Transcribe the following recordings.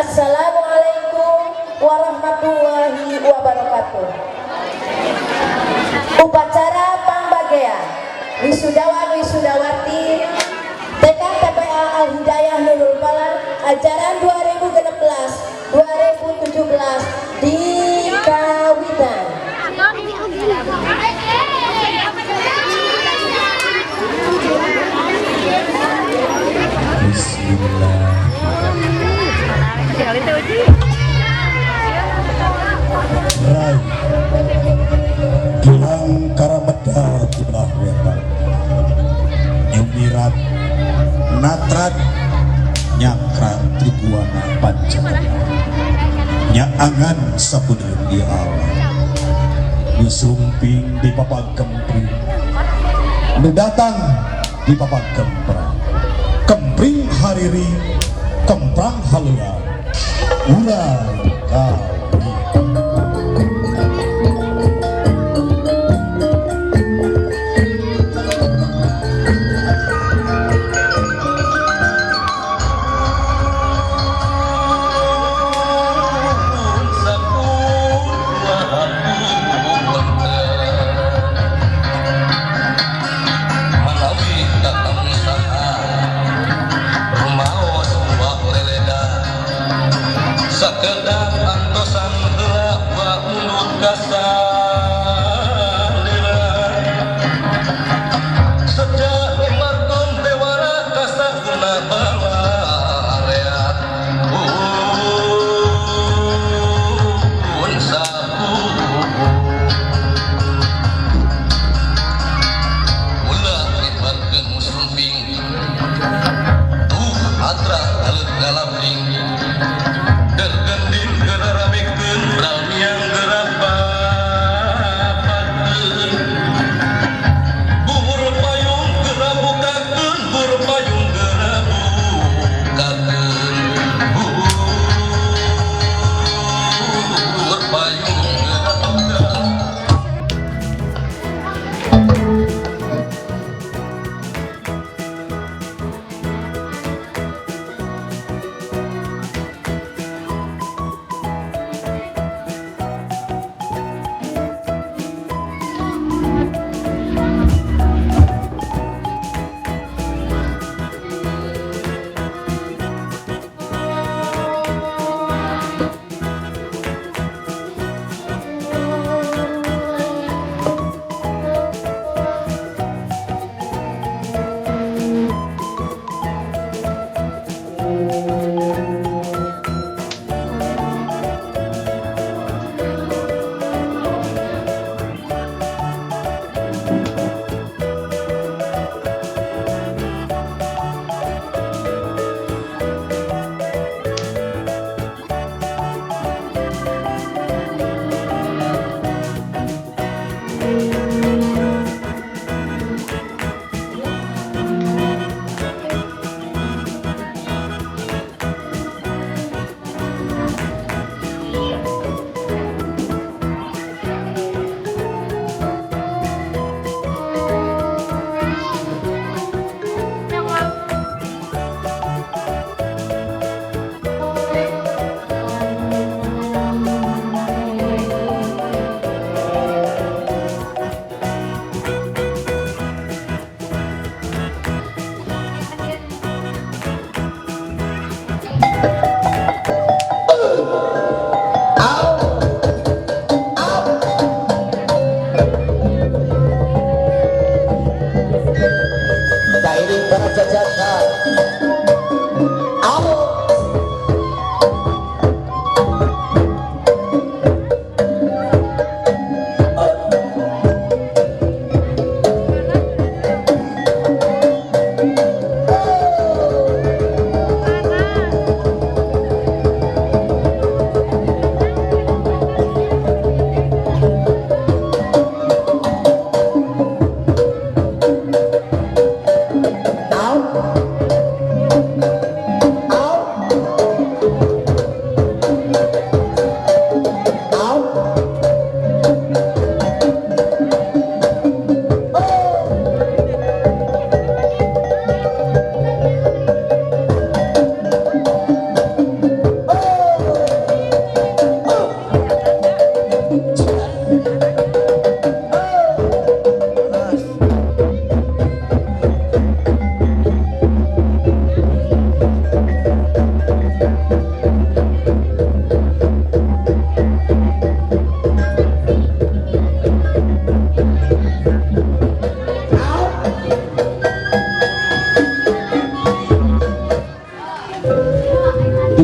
Assalamualaikum warahmatullahi wabarakatuh. Upacara Pangbagean Wisudawan Wisudawati TK TPA Al Hidayah Nurul Falah ajaran 2016 2017 di Kawitan. Bismillahirrahmanirrahim. Rai Gilang Karamedal Kibelah Wetan Nyumirat Natrat Nyakra Tribuana Pancana Nyaangan sapudeung di alam Nu sumping di papag kempring, Nu datang di papag kemprang, Kempring hariri, kemprang haleuang, urang kawin. Sakedap antosan heula wa unut kasalira Sejak marton bewara kasaguna balarea Un sapu Ulah nyebarkeun musrumping tuh atra aleut ngalabring Dergending geraramekeun bralmiang gerapapakeun Bubur payung gerabukakeun bubur payung gerabukakeun Bubur payung gerabukakeun.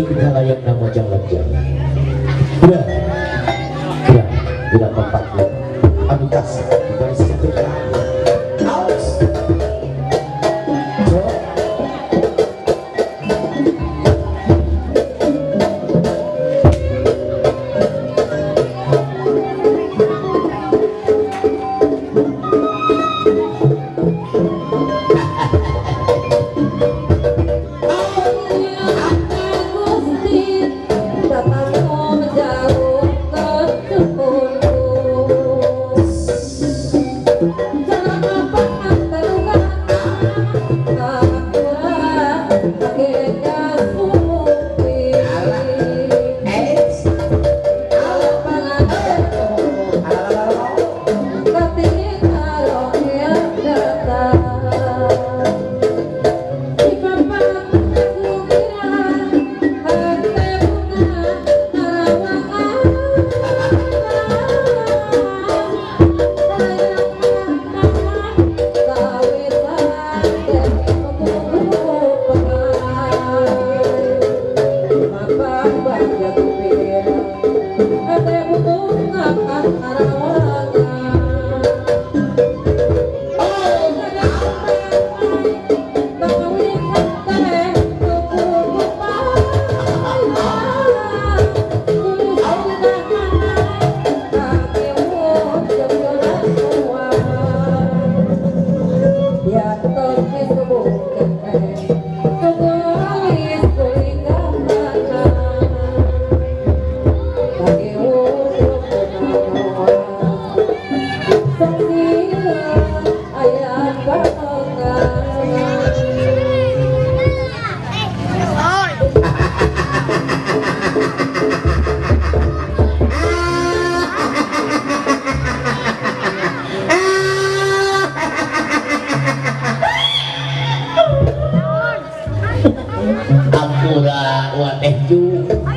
Ing kalayang nama jalan-jalan. Udah, udah, udah kompak ya. Anu kas, garis satu. Aus. Jo.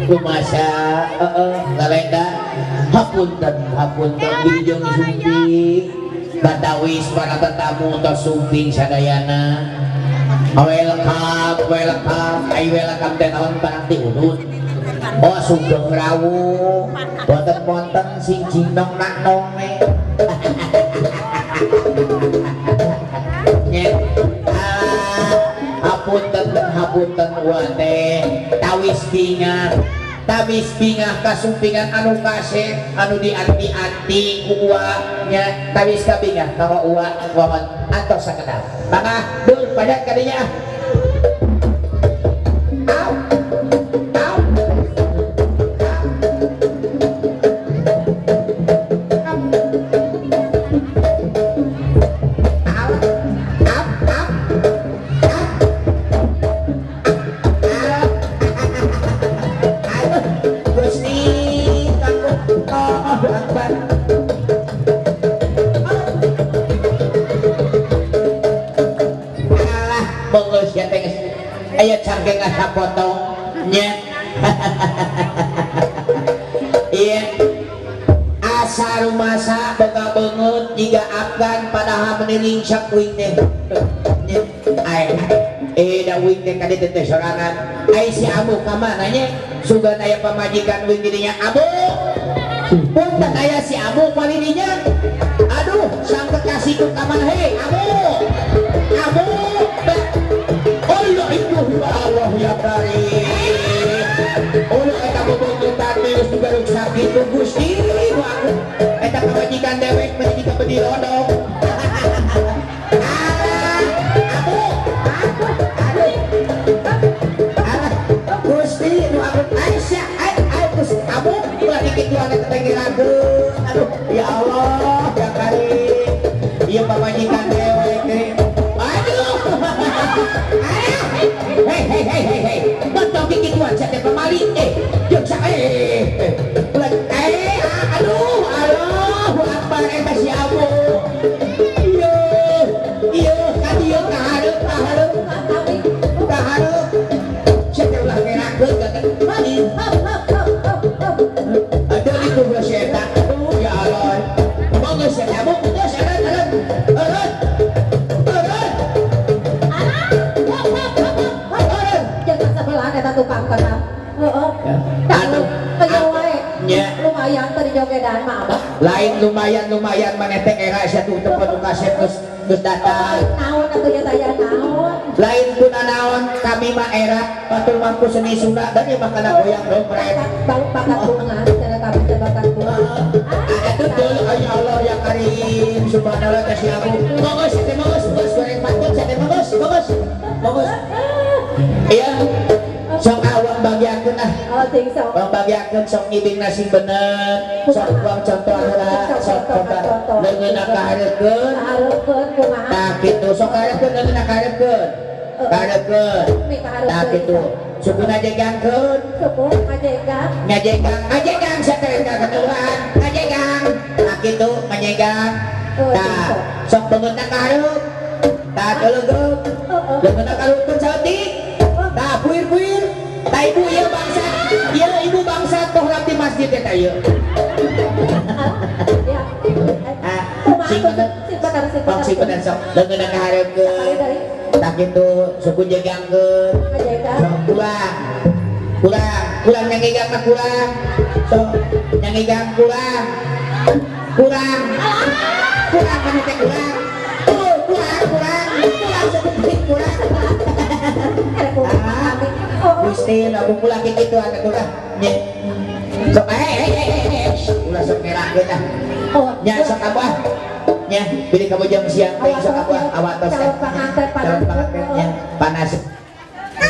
Kumasa lalenda hapunten hapunten wilujeng sumping batawis para tetamu tos sumping sadayana. Welcome welcome ai welcome teh naon barang ti udut. Oh sugeng rawuh boten wonten sing jinong nak nonge. Nyet hapunten hapunten wa teh tawis bingah tabis bingah kasumpingan anu kasep anu dianti-anti ku uwa nya tabis kabingah ka uwa wawan atos sakedap mangga dul padat kadinya. Au au au au au. Ayo cangkeng asa potong nya. Iya asa rumasa boga beungeut jiga Afgan padahal meni lingsek wing teh. Ai da wing teh ka ditu teh sorangan. Ai si Abu ka mana nya? Sugan aya pamajikan wing di dinya Abu. Punten aya si Abu paling dinya. Aduh sang kekasihku ka mana hei Abu. Abu. Allah itu Allah ya karim. Allah eta bebeututan geus digaruk sakitu Gusti aku. Eta pamajikan dewek meni jiga bedi lodong. Ah, Abu. Aduh. Ah, Gusti nu aku Aisyah, ai ai Gusti Abu ulah dikituan eta teh ngirakeun. Aduh, ya Allah ya karim. Ieu pamajikan dewek teh. Aduh. Hei hei hei hei hei, betul kikituan sia teh pamali jeung sa ulah aduh Allahu akbar eta si Abu. Ieu ieu ka dieu ka hareup ka hareup ka hareup sia teh ulah ngerakeun ka aduh itu geus si eta. Aduh ya Allah. Monggo sia Abu geus eureun eureun eureun eureun. Alah, hop hop hop hop. Jangan sebelah eta tukang kana. Heeh. Aduh. Ayo wae. Nya. Lumayan tadi jogedan mah abah. Lain lumayan-lumayan maneh teh era sia tuh teu nu kasep geus geus datang. Naon atuh ya taya naon? Lain kuna naon kami mah era batur mah ku seni Sunda dan ieu mah kana goyang dompet. Baru bakat bunga, cara kami teh bakat bunga. Ah, betul, ya Allah ya Karim, subhanallah kasih aku. Monggo, sate monggo, monggo goreng patut, sate monggo, monggo, monggo. Iya, sok awang bagiakeun ah. Oh, ting sok. Awang bagiakeun sok ngibing nasi bener, sok uang contoh heula, sok contoh. Leungeunna kahareukeun, Kahareupeun kumaha? tah kitu sok kahareukeun leungeunna kahareukeun. Kahareukeun. Tah kitu. Sukuna jegangkeun. Suku ngajegang. Ngajegang, ngajegang sate kaketuhan, ngajegang. Tah kitu ngajegang. Tah, sok beungeutna kahareup. Tah teuleugeup. Leungeunna kahareupeun saeutik. Tah puir-puir. Tah ibu ieu bangsat. Ieu ibu bangsat pohrap di masjid eta ieu. Ya. Ah, Kumaha sing tuh? bener. Sing bener, sing Sok bener. sing bener sok leungeunna kahareupeun. Tah kitu suku jegangkeun. Ngajegang. Sok kurang. Kurang, kurang nyangigang mah kurang. Sok nyangigang kurang. Kurang. Kurang kan teh kurang. Tuh, kurang, kurang. Kurang seperti kurang. Ada kumaha kami. Oh, Gusti, aku pulang kitu atuh kurang. Nya. Sok eh eh eh eh. Ulah sok ngerakeun ah. oh. Nya sok abah. Nya, pilih kamu jam siang teh sok abah awatos teh.